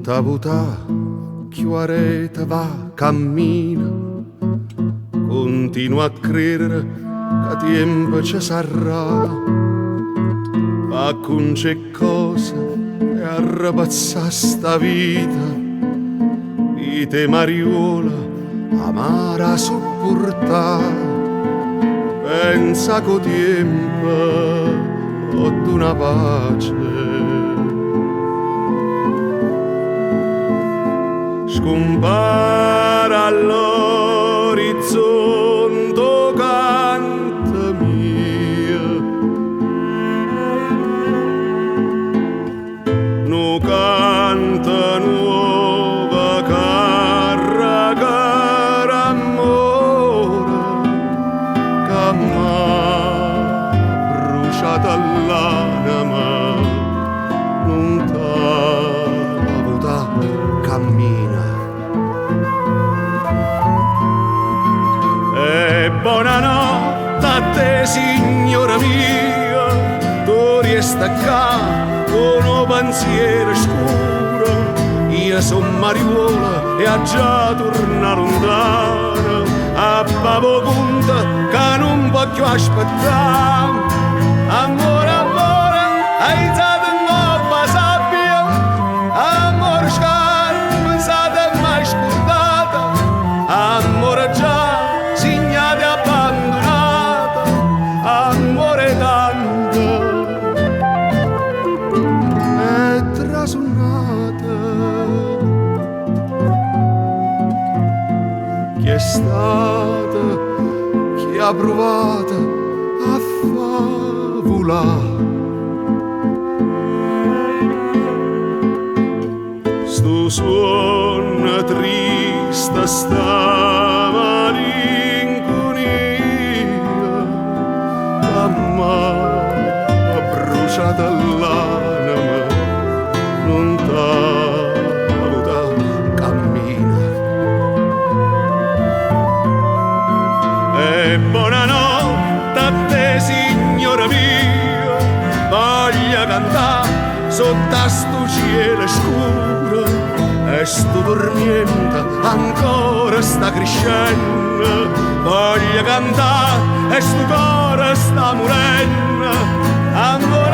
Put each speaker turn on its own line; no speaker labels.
T'avutà cchiù aret va, cammina, continua a credere ca tiempo ce sarrà. P'accuncia 'e ccose e arrepezzà sta vita, vita 'e mariuolo amara 'a suppurtà. Pensa c'o tiempo po' duna pace. Scumpare all'orizzonte 'o canto mio. Nu canto nuovo carreca d'ammore ca m'ha bruciato l'anema. Nun t'avutà, cammina. E bonanotte a te signora mia, tu rieste ccà con 'o pensiero scuro. Io so' mariuolo e aggia turnà luntano, a pavà 'o cunto ca nun po' cchiù aspettà. Ammore, ammore, aizate 'ngopp 'a sabbia, ammore scarpesate e mai scurdate, ammore già signato e abbandonato, ammore tanto è trasunnato. Chi è stato, chi ha pruvato a fa vulà stu suonno triste, sta malincunia ca m'ha bruciato l'anema. Nun t'avutà, cammina. E bonanotte a te signora mia, voglio cantà sotto a stu cielo scuro e stu turmiento ancora sta crescendo. Voglio cantà e stu core sta morendo. Ancora.